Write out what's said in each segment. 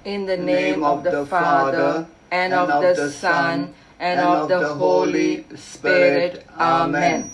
In the name of the Father, and of the Son, and of the Holy Spirit. Amen.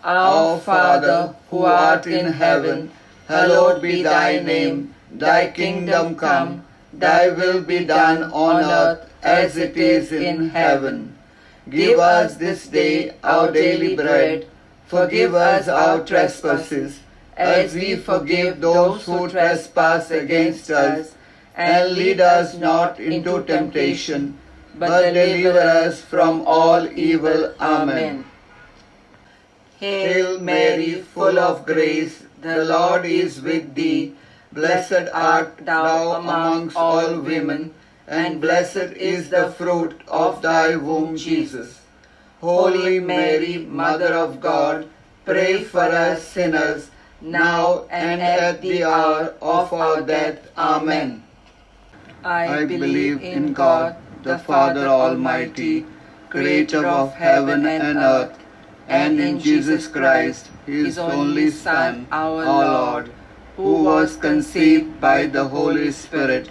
Our Father, who art in heaven, hallowed be thy name. Thy kingdom come, thy will be done on earth as it is in heaven. Give us this day our daily bread. Forgive us our trespasses, as we forgive those who trespass against us. And lead us not into temptation, but deliver us from all evil. Amen. Hail Mary, full of grace, the Lord is with thee. Blessed art thou amongst all women, and blessed is the fruit of thy womb, Jesus. Holy Mary, Mother of God, pray for us sinners, now and at the hour of our death. Amen. I believe in God, the Father Almighty, creator of heaven and earth, and in Jesus Christ, his only Son, our Lord, who was conceived by the Holy Spirit,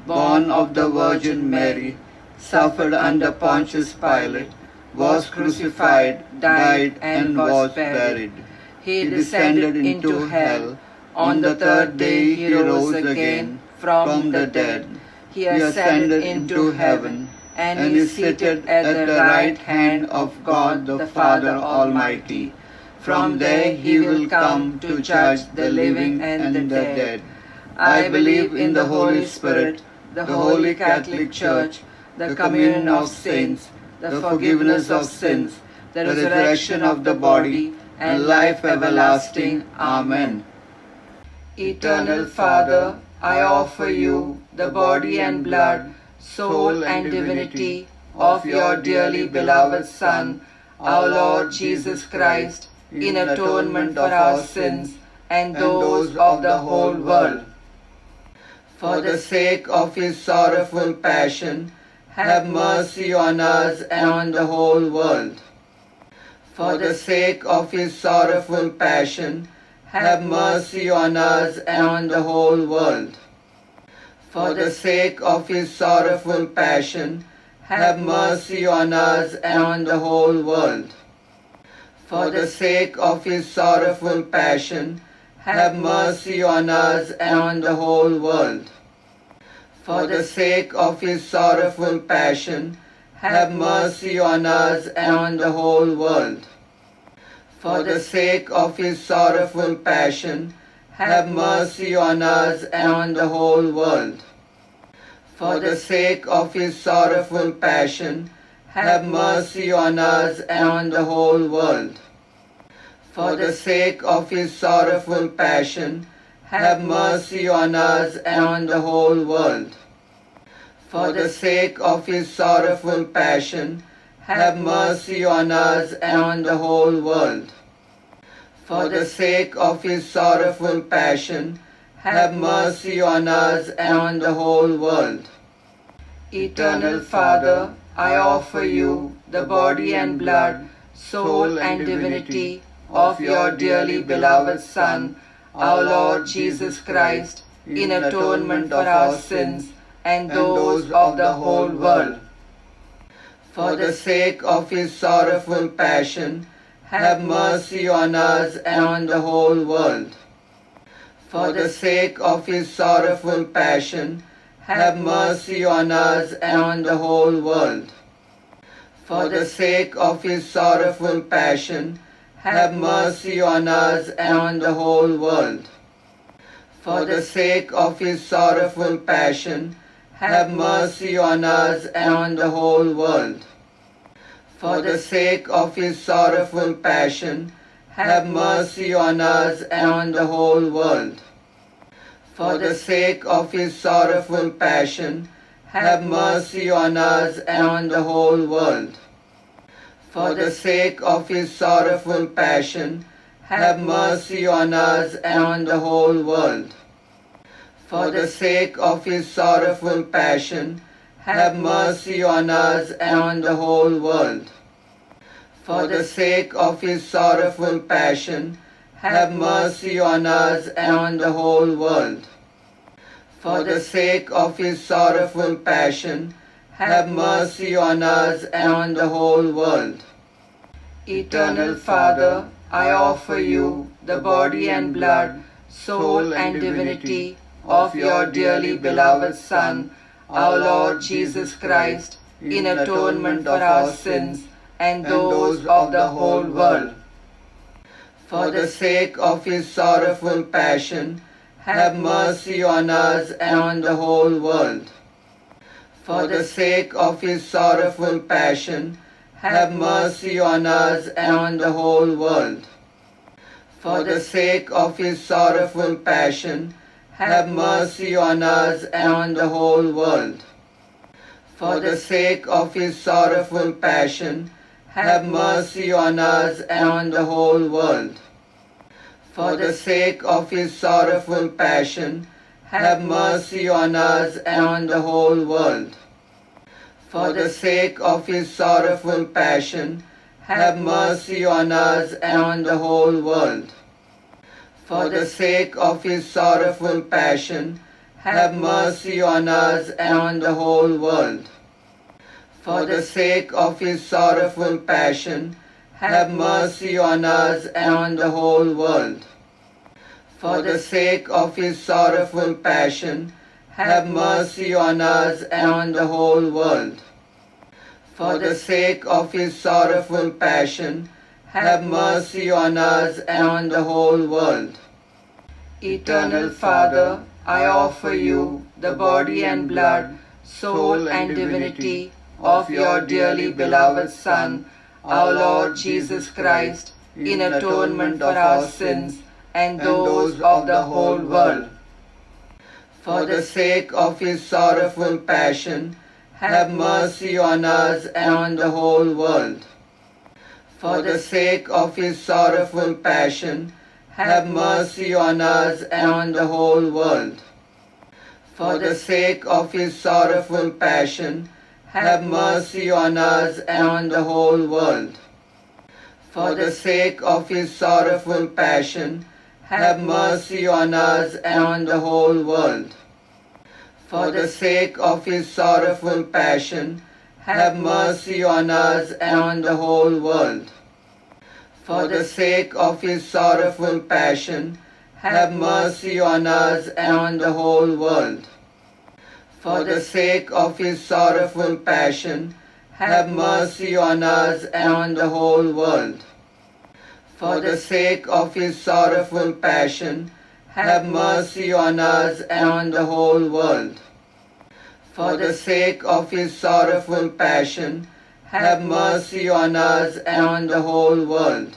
born of the Virgin Mary, suffered under Pontius Pilate, was crucified, died, and was buried. He descended into hell. On the third day he rose again from the dead. He ascended into heaven and is seated at the right hand of God the Father Almighty. From there he will come to judge the living and the dead. I believe in the Holy Spirit, the Holy Catholic Church, the communion of saints, the forgiveness of sins, the resurrection of the body, and life everlasting. Amen. Eternal Father, I offer you the body and blood, soul and divinity of your dearly beloved Son, our Lord Jesus Christ, in atonement for our sins and those of the whole world. For the sake of his sorrowful passion, have mercy on us and on the whole world. For the sake of his sorrowful passion, have mercy on us and on the whole world. For the sake of his sorrowful passion, have mercy on us and on the whole world. For the sake of his sorrowful passion, have mercy on us and on the whole world. For the sake of his sorrowful passion, have mercy on us and on the whole world. For the sake of his sorrowful passion, have mercy on us and on the whole world. For the sake of his sorrowful passion, have mercy on us and on the whole world. For the sake of his sorrowful passion, have mercy on us and on the whole world. For the sake of his sorrowful passion, have mercy on us and on the whole world. For the sake of his sorrowful passion, have mercy on us and on the whole world. Eternal Father, I offer you the body and blood, soul and divinity of your dearly beloved Son, our Lord Jesus Christ, in atonement for our sins and those of the whole world. For the sake of his sorrowful passion, have mercy on us and on the whole world. For the sake of his sorrowful passion, have mercy on us and on the whole world. For the sake of his sorrowful passion, have mercy on us and on the whole world. For the sake of his sorrowful passion, have mercy on us and on the whole world. For the sake of his sorrowful passion, have mercy on us and on the whole world. For the sake of his sorrowful passion, have mercy on us and on the whole world. For the sake of his sorrowful passion, have mercy on us and on the whole world. For the sake of his sorrowful passion, have mercy on us and on the whole world. For the sake of his sorrowful passion, have mercy on us and on the whole world. For the sake of his sorrowful passion, have mercy on us and on the whole world. Eternal Father, I offer you the body and blood, soul and divinity of your dearly beloved Son, our Lord Jesus Christ, in atonement for our sins and those of the whole world. For the sake of his sorrowful passion, have mercy on us and on the whole world. For the sake of his sorrowful passion, have mercy on us and on the whole world. For the sake of his sorrowful passion, have mercy on us and on the whole world. For the sake of his sorrowful passion, have mercy on us and on the whole world. For the sake of his sorrowful passion, have mercy on us and on the whole world. For the sake of his sorrowful passion, have mercy on us and on the whole world. For the sake of his sorrowful passion, have mercy on us and on the whole world. For the sake of his sorrowful passion, have mercy on us and on the whole world. For the sake of his sorrowful passion, have mercy on us and on the whole world. For the sake of his sorrowful passion, have mercy on us and on the whole world. Eternal Father, I offer you the body and blood, soul and divinity of your dearly beloved Son, our Lord Jesus Christ, in atonement for our sins and those of the whole world. For the sake of his sorrowful passion, have mercy on us and on the whole world. For the sake of his sorrowful passion, have mercy on us and on the whole world. For the sake of his sorrowful passion, have mercy on us and on the whole world. For the sake of his sorrowful passion, have mercy on us and on the whole world. For the sake of his sorrowful passion, have mercy on us and on the whole world. For the sake of his sorrowful passion, have mercy on us and on the whole world. For the sake of his sorrowful passion, have mercy on us and on the whole world. For the sake of his sorrowful passion, have mercy on us and on the whole world. For the sake of his sorrowful passion, have mercy on us and on the whole world.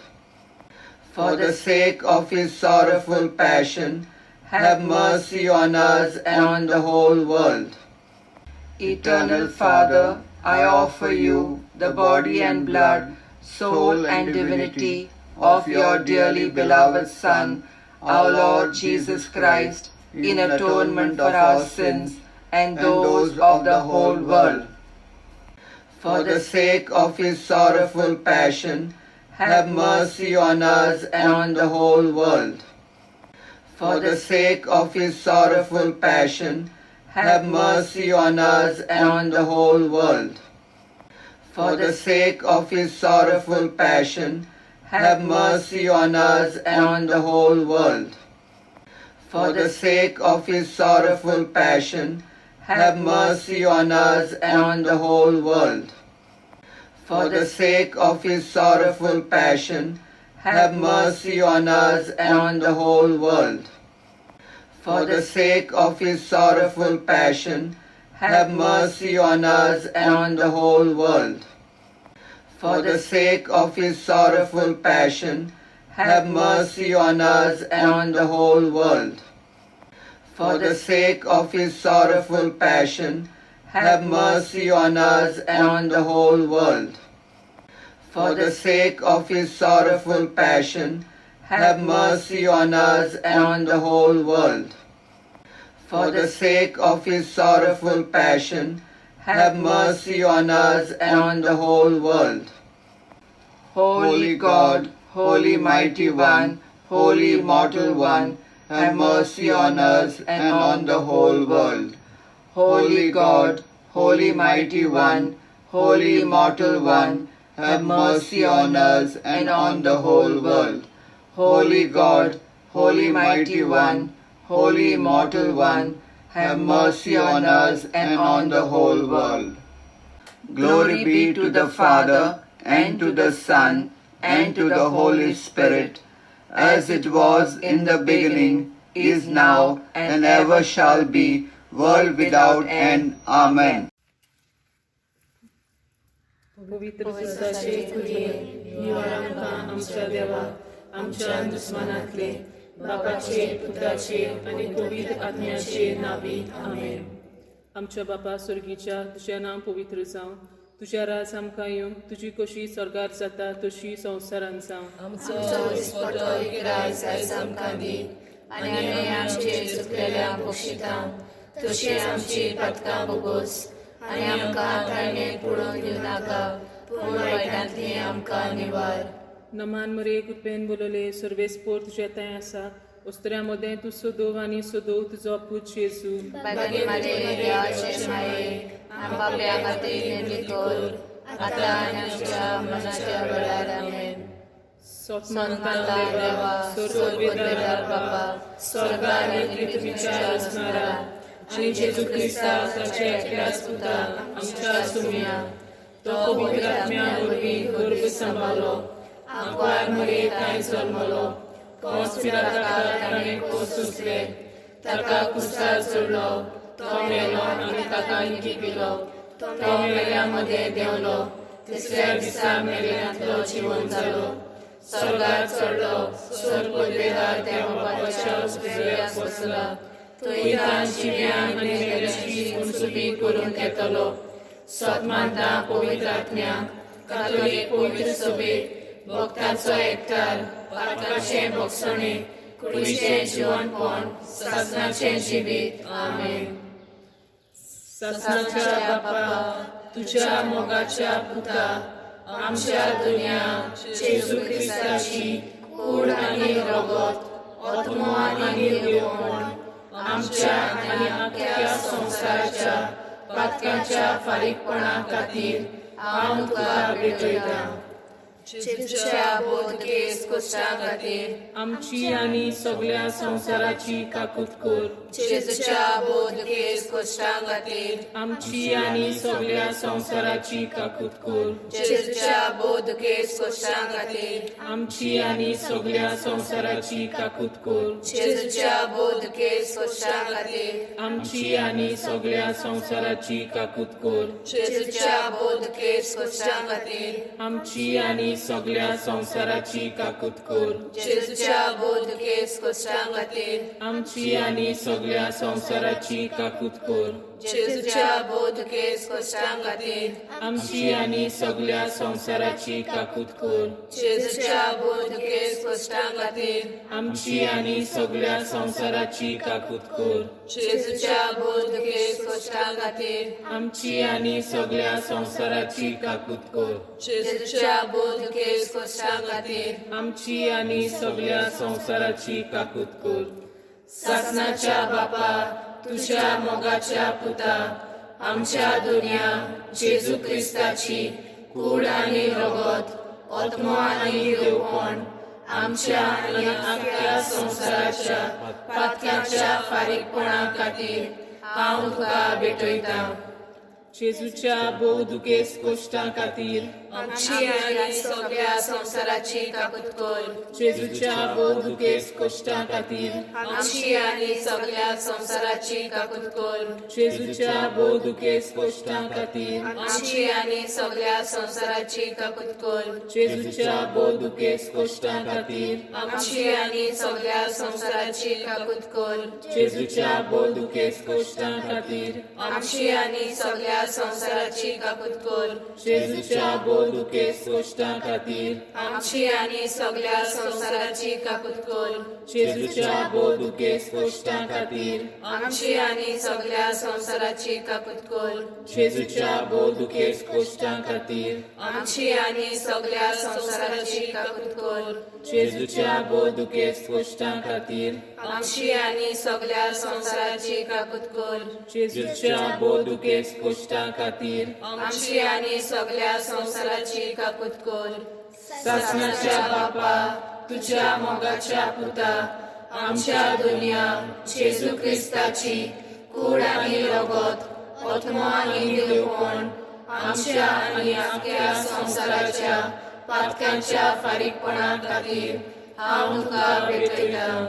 For the sake of his sorrowful passion, have mercy on us and on the whole world. Eternal Father, I offer you the body and blood, soul and divinity of your dearly beloved Son, our Lord Jesus Christ, in atonement for our sins and those of the whole world. For the sake of his sorrowful passion, have mercy on us and on the whole world. For the sake of his sorrowful passion, have mercy on us and on the whole world. For the sake of his sorrowful passion, have mercy on us and on the whole world. For the sake of his sorrowful passion, have mercy on us and on the whole world. For the sake of his sorrowful passion, have mercy on us and on the whole world. For the sake of his sorrowful passion, have mercy on us and on the whole world. For the sake of his sorrowful passion, have mercy on us and on the whole world. For the sake of his sorrowful passion, have mercy on us and on the whole world. For the sake of his sorrowful passion, have mercy on us and on the whole world. For the sake of his sorrowful passion, have mercy on us and on the whole world. Holy God, Holy Mighty One, Holy Immortal One, Have mercy on us and on the whole world. Holy God, Holy Mighty One, Holy Immortal One, have mercy on us and on the whole world. Holy God, Holy Mighty One, Holy Immortal One, have mercy on us and on the whole world. Glory be to the Father, and to the Son, and to the Holy Spirit, as it was in the beginning, is now, and ever shall be, world without end. Amen. पवित्र जुजाचे कुरये निवळ आमकां आमच्या देवा आमच्या दुस्मानांतले बापाचे पुताचे आनी पवित्र आत्म्याचे नांवी आमेन. आमच्या बापा स्वर्गीच्या, तुजें नांव पवित्र जावं, तुज्या राज आमकां येवं, तुजी कशी स्वर्गार जाता तशी संवसारान जावं. आमचो दिसपटो इकराज आयज आमकां दी आनी आमी आमचे चुकलेल्यांक बक्षिता तशी आमची पातकां भोगोस आनी आमकां ताणें पडोवन दिवं नाका, पूण वायटांतली आमकां निवार. नमान मरे, कृपेन बोलले, सर्वेस्पोर तुजें थंय आसा, वस्त्र्या मदें तूं सदोव आनी सदोव तुजो पूत जेजू. बागी मारे, देवाचे माये, आमच्या खातीर नेमी कर, आतां आनी आमच्या मरणाच्या वेळार. आमेन. सोतमानता देवा, सर्वपदवेदार बापा, स्वर्गार आनी पृथ्वीच्या रचणारा आनी जेजू क्रिस्ता ताच्या एकल्याच पुता आमच्या सुमया, तो पवित्र आत्म्या वरवीं गर्भ सांबाळ्ळो, आंकवार मरे तांय जल्मलो, पोंस पिलाताक ताणें कोस सुचले, ताका कुसार चडलो, तो मेलो आनी ताका लिपिलो, तो मेल्या मदें देंवलो, तिसऱ्या दिसा मेल्यांतलो जिवन जालो, स्वर्गार चडलो, स्वर्ग पदवेदार त्या बापाच्या उजव्याक बसला, थंय तान जिव्यान आनी मेल्यांची मनसुबी करूंक येतलो. सत मानता पवित्र आत्म्याक, कातोलीक पवित्र सभेक, भक्तांचो एकठार, पातकाचें भोगसणें, कुडीचें जिवनपण, सासणाचें जिवीत. आमेन. सासणाच्या बापा, तुज्या मोगाच्या पुता आमच्या दुनिया जेजू क्रिस्ताची कूड आनी रगत, आत्मो आनी देवपण आमच्या आनी आख्या संवसाराच्या पातकांच्या फारीकपणा खातीर हांव तुका भेटयतां. जेजूच्या बोधकेस कोश्टां खातीर आमची आनी सगळ्या संवसाराची काकूत कर. जेजूच्या बोधकेस कोश्टां खातीर आमची आनी सगळ्या संवसाराची काकूत कर. जेजूच्या बोधकेस कोश्टां खातीर आमची आनी सगळ्या संवसाराची काकूत कर. जेजूच्या बोधकेस कोश्टां खातीर आमची आनी सगळ्या संवसाराची काकूत कर. जेजूच्या बोधकेस कोश्टां खातीर आमची आनी सगळ्या संवसाराची काकूत कर. जेजूच्या बोधकेस कोश्टां खातीर आमची आनी सगळ्या संवसाराची काकूत कर. जेजूच्या बोधकेस कोश्टां खातीर आमची आनी सगळ्या संवसाराची काकूत कर. जेजूच्या बोधकेस कोश्टां खातीर आमची आनी सगळ्या संवसाराची काकूत कर. जेजूच्या बोधकेस कोश्टां खातीर आमची आनी सगळ्या संवसाराची काकूत कर. जेजूच्या बोधकेस कोश्टां खातीर आमची आनी सगळ्या संवसाराची काकूत कर. सासणाच्या बापा, तुज्या मोगाच्या पुता आमच्या दुनिया जेजू क्रिस्ताची कूड आनी रगत, आत्मो आनी देवपण आमच्या आनी आख्या संवसाराच्या पातकांच्या फारीकपणा खातीर हांव तुका भेटयतां. जेजूच्या भोव दुखेस्त कोश्टां खातीर आमची आनी सगळ्या संवसाराची काकूत कर. जेजूच्या भोव दुखेस्त कोश्टां खातीर आमची आनी सगळ्या संवसाराची काकूत कर. जेजूच्या भोव दुखेस्त कोश्टां खातीर आमची आनी सगळ्या संवसाराची काकूत कर. जेजूच्या भोव दुखेस्त कोश्टां खातीर आमची आनी सगळ्या संवसाराची काकूत कर. जेजूच्या भोव दुखेस्त कोश्टां खातीर आमची आनी सगळ्या संवसाराची काकूत कर. जेजूच्या भोव दुखेस्त कोश्टां खातीर आमची आनी सगळ्या संवसाराची काकूत कर. जेजूच्या भोव दुखेस्त कश्टां खातीर आमची आनी सगळ्या संवसाराची काकूत कर. जेजूच्या भोव दुखेस्त कश्टां खातीर आमची आनी सगळ्या संवसाराची काकूत कर. जेजूच्या भोव दुखेस्त कश्टां खातीर आमची आनी सगळ्या संवसाराची काकूत कर. जेजूच्या भोव दुखेस्त कश्टां खातीर आमची आनी सगळ्या संवसाराची काकूत कर. सासणाच्या बापा, तुझ्या मोगाच्या पुता, आमच्या दुनिया जेजू क्रिस्ताची कूड आनी रगत, आत्मो आनी देवपण आमच्या आनी आमच्या संवसाराच्या पातकांच्या फारीकपणा खातीर हांव तुका भेटयतां.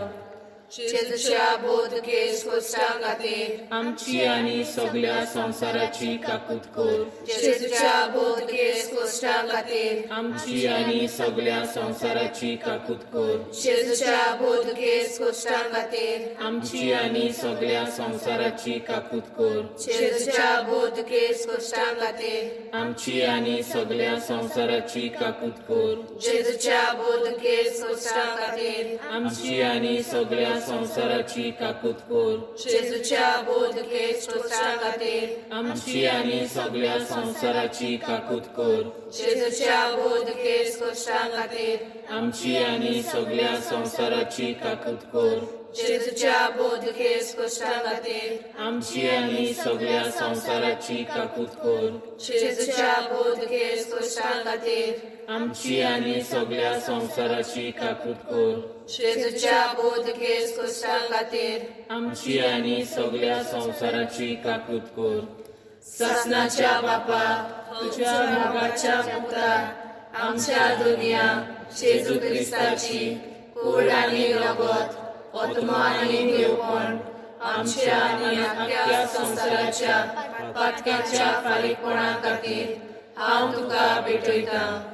जेजूच्या भोव दुखेस्त कश्टां खातीर आमची आनी सगळ्या संवसाराची काकूत कर. जेजूच्या भोव दुखेस्त कश्टां खातीर आमची आनी सगळ्या संवसाराची काकूत कर. जेजूच्या भोव दुखेस्त कश्टां खातीर आमची आनी सगळ्या संवसाराची काकूत कर. जेजूच्या भोव दुखेस्त कश्टां खातीर आमची आनी सगळ्या संवसाराची काकूत कर. जेजूच्या भोव दुखेस्त कश्टां खातीर आमची आनी सगळ्या संवसाराची काकूत कर. जेजूच्या भोव दुखेस्त कश्टां खातीर आमची आनी सगळ्या संवसाराची काकूत कर. जेजूच्या भोव दुखेस्त कश्टां खातीर आमची आनी सगळ्या संवसाराची काकूत कर. जेजूच्या भोव दुखेस्त कश्टां खातीर आमची आनी सगळ्या संवसाराची काकूत कर. जेजूच्या भोव दुखेस्त कश्टां खातीर आमची आनी सगळ्या संवसाराची काकूत कर. जेजूच्या भोव दुखेस्त कश्टां खातीर आमची आनी सगळ्या संवसाराची काकूत कर. सासणाच्या बापा, तुझ्या मोगाच्या पुता, आमच्या दुनिया जेजू क्रिस्ताची कूड आनी रगत, आत्मो आनी देवपण आमच्या आनी आख्या संवसाराच्या पातकांच्या फारीकपणा खातीर हांव तुका भेटयतां.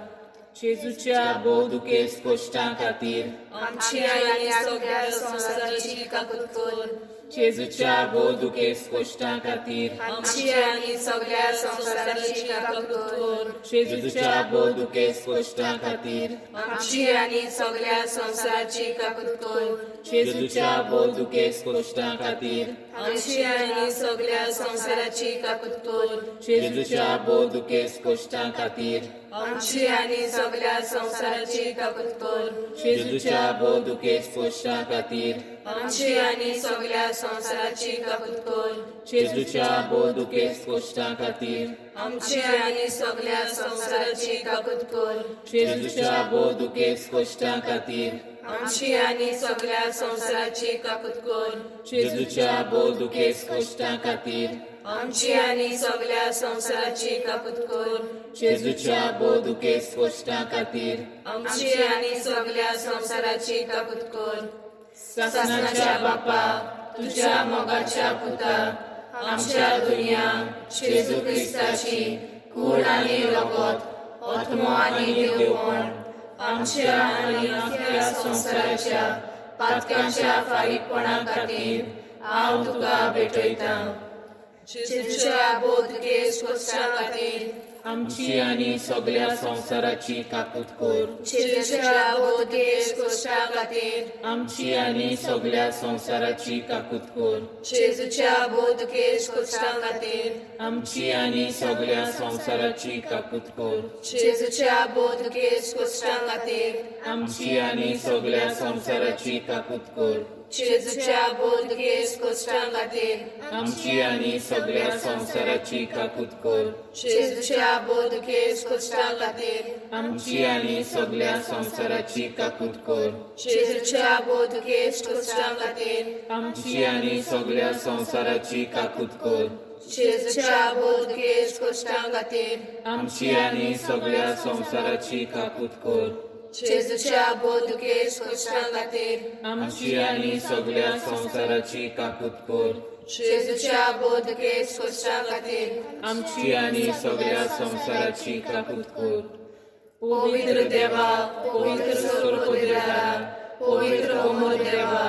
जेजूच्या भोव दुखेस्त कश्टां खातीर आमची आनी सगळ्या संवसाराची काकूत कर. जेजूच्या भोव दुखेस्त कश्टां खातीर आमची आनी सगळ्या संवसाराची काकूत कर. जेजूच्या भोव दुखेस्त कश्टां खातीर आमची आनी सगळ्या संवसाराची काकूत कर. जेजूच्या भोव दुखेस्त कश्टां खातीर आमची आनी सगळ्या संवसाराची काकूत कर. जेजूच्या भोव दुखेस्त कश्टां खातीर आमची आनी सगळ्या संवसाराची काकूत कर. जेजूच्या भोव दुखेस्त कश्टां खातीर आमची आनी सगळ्या संवसाराची काकूत कर. जेजूच्या भोव दुखेस्त कश्टां खातीर आमची आनी सगळ्या संवसाराची काकूत कर. जेजूच्या भोव दुखेस्त कश्टां खातीर आमची आनी सगळ्या संवसाराची काकूत कर. जेजूच्या भोव दुखेस्त कश्टां खातीर आमची आनी सगळ्या संवसाराची काकूत कर. जेजूच्या भोव दुखेस्त कश्टां खातीर आमची आनी सगळ्या संवसाराची काकूत कर. सासणाच्या बापा, तुझ्या मोगाच्या पुता, आमच्या दुनिया जेजू क्रिस्ताची कूड आनी रगत, आत्मो आनी देवपण आमच्या आनी आमच्या संवसाराच्या पातकांच्या फारीकपणा खातीर हांव तुका भेटयतां. जेजूच्या भोव दुखेस्त कश्टां खातीर आमची आनी सगळ्या संवसाराची काकूत कर. जेजूच्या भोव दुखेस्त कश्टां खातीर आमची आनी सगळ्या संवसाराची काकूत कर. जेजूच्या भोव दुखेस्त कश्टां खातीर आमची आनी सगळ्या संवसाराची काकूत कर. जेजूच्या भोव दुखेस्त कश्टां खातीर आमची आनी सगळ्या संवसाराची काकूत कर. जेजूच्या भोव दुखेस्त कश्टां खातीर आमची आनी सगळ्या संवसाराची काकूत कर. जेजूच्या भोव दुखेस्त कश्टां खातीर आमची आनी सगळ्या संवसाराची काकूत कर. जेजूच्या भोव दुखेस्त कश्टां खातीर आमची आनी सगळ्या संवसाराची काकूत कर. जेजूच्या भोव दुखेस्त कश्टां खातीर आमची आनी सगळ्या संवसाराची काकूत कर. जेजूच्या भोव दुखेस्त कश्टां खातीर आमची आनी सगळ्या संवसाराची काकूत कर. जेजूच्या भोव दुखेस्त कश्टां खातीर आमची आनी सगळ्या संवसाराची काकूत कर. पवित्र देवा, पवित्र स्वर्गदेवा, पवित्र अमर देवा,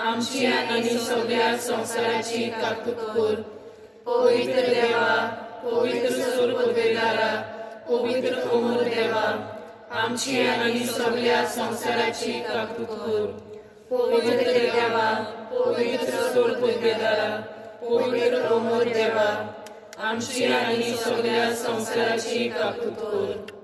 आमची आनी सगळ्या संवसाराची काकूत कर. पवित्र देवा, पवित्र स्वर्गदेवा, पवित्र अमर देवा, आमची आनी सगळ्या संवसाराची काकूत कर. पवित्र देवा, पवित्र सोलपुदेदारा, पवित्र अमर देवा, आमची आनी सगळ्या संवसाराची काकूत कर.